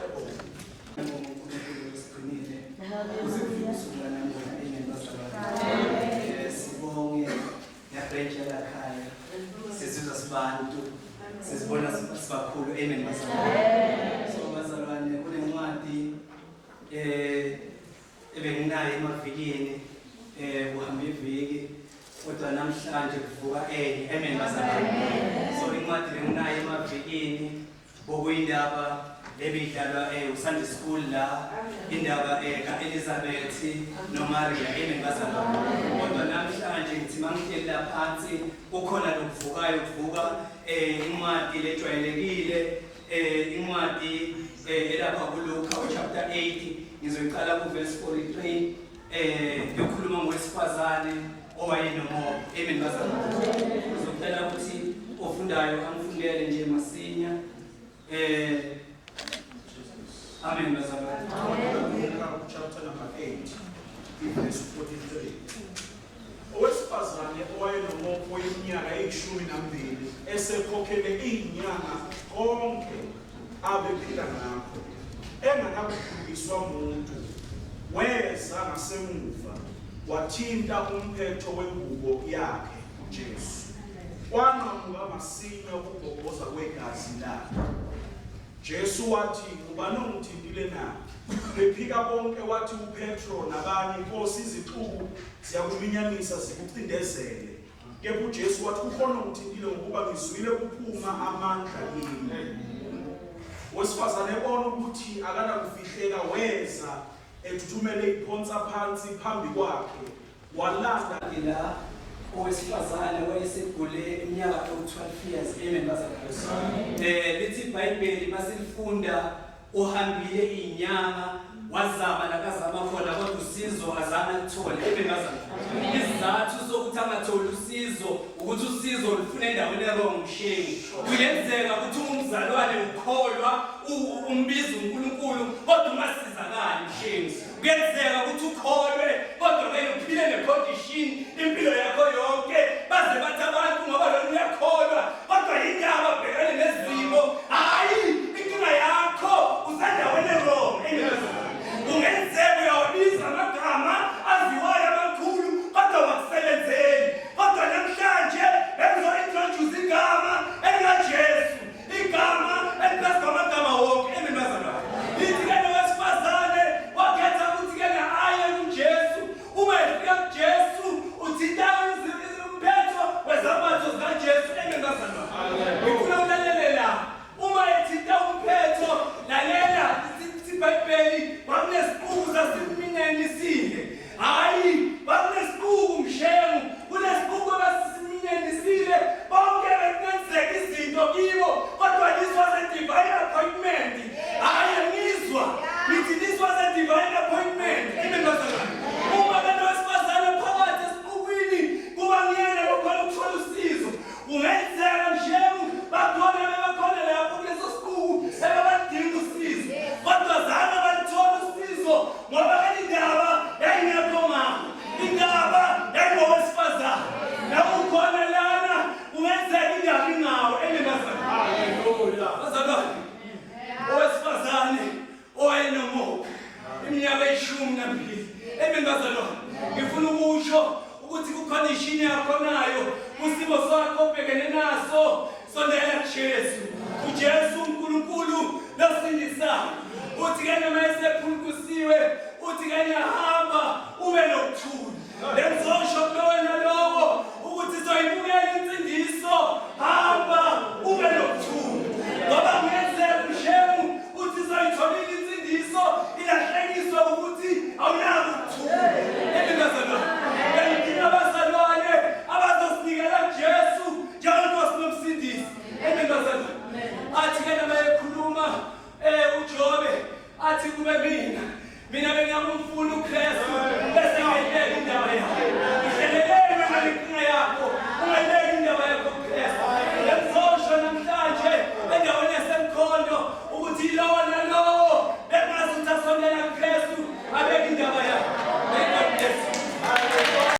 Siyabonga. uNkulunkulu usigcinile kuze kufike usuku lwanamuhla. Amen bazalwane. Sibonge nge-branch yalakhaya. Sizizwa sibantu, sizibona sibakhulu. Amen bazalwane. So bazalwane kunencwadi ebenginayo emavikini, kuhamba iviki kodwa namhlanje kuvuka enye. Amen bazalwane. So incwadi benginayo emavikini bokuyindaba ebidlalwa uSunday School la, indaba kaElizabeth noMaria. Amen bazalwane. Kodwa namhlanje ngithi mangihleli la phansi kukhona lokuvukayo, kuvuka incwadi lejwayelekile, incwadi elapha kuLuka chapter 8, ngizoyiqala ku verse 43, yokhuluma ngowesifazane owayenomopho. Amen bazalwane. Ngizocela ukuthi ofundayo angifundele nje masinya. Amen bazalwane. Luka chapter number 8, verse 43. Owesifazane owayenomopho weminyaka eyi-12 esekhokhele iy'nyanga konke abephila ngakho engakakuphulukiswa muntu, weza ngasemuva wathinta umphetho wengubo yakhe uJesu. Kwanqamuka masinya ukugobhoza kwegazi lakhe. Jesu wathi, Ngubani ongithintile na? Bephika bonke, wathi uPetro nabanye, Nkosi, izixuku ziyakuminyanisa zikucindezele. Kepha uJesu wathi, Kukhona ongithintile, ngokuba ngizwile kuphuma amandla kimi. Owesifazane ebona ukuthi akanakufihleka, weza ethuthumele iphonsa phansi phambi kwakhe, walanda la owesifazane wayesegule iminyaka ewu-12 years. Amen bazalwane. Lithi iBhayibheli masilifunda, uhambile inyanga, wazama lakazama khona, kodwa usizo azange alithole. Amen bazalwane. Isizathu sokuthi angatholi usizo ukuthi usizo lufuna endaweni e-wrong mshengu. Kuyenzeka ukuthi ungumzalwane, ukholwa, umbiza uNkulunkulu, kodwa ungasizakali mshengu. Kuyenzeka ukuthi ukholwe kodwa ke uphile ne-condition impilo yakho yonke, baze bathi abantu ngoba lona uyakholwa kodwa yindaba abhekane nezimo. Hhayi, inkinga yakho usendaweni e-wrong. Kungenzeka uyawabiza amagama aziwayo amakhulu kodwa wakusebenzeli. Kodwa namhlanje bengizo-introduce igama elikaJesu, igama eliphezu kwamagama wonke. Amen bazalwane. Lithi ke nowesifazane wakhetha ukuthi ke aye kuJesu. Uma efika kuJesu uthinta umphetho wezambatho zikaJesu. Amen bazalwane. Ngifuna ulalele la. Uma ethinta umphetho, lalela, iBhayibheli kwakunesiquku sasiminyenisile. Hhayi, kwakunesiquku mshengu, kunesiquku abasisiminyenisile. Bonke bekwenzeka izinto kibo, kodwa this was a divine appointment. Hhayi, ngizwa ngithi this was a divine appointment. Amen bazalwane. Uma abantu wesifazane phakathi esiqukwini kuba nguyena lokhona ukuthola usizo. Kungenzeka mshengu bakhona bebakhona lapho kuleso siquku ebabadinga usizo, kodwa zange balithola usizo ngoba indaba yayingekho ngabo, indaba yayingowesifazane. Nawe ukhona lana, kungenzeka indaba ingawo. Amen bazalwane. Bazalwane, owesifazane owayenomopho iminyaka eyi-12. Amen bazalwane. Ngifuna ukusho ukuthi ku-condition yakho nayo, kusimo sakho obhekene naso, sondela kuJesu. UJesu uNkulunkulu losindisayo. Uthi ke noma esephulukisiwe, uthi ke hamba ube nokuthula. Lengizosho kulona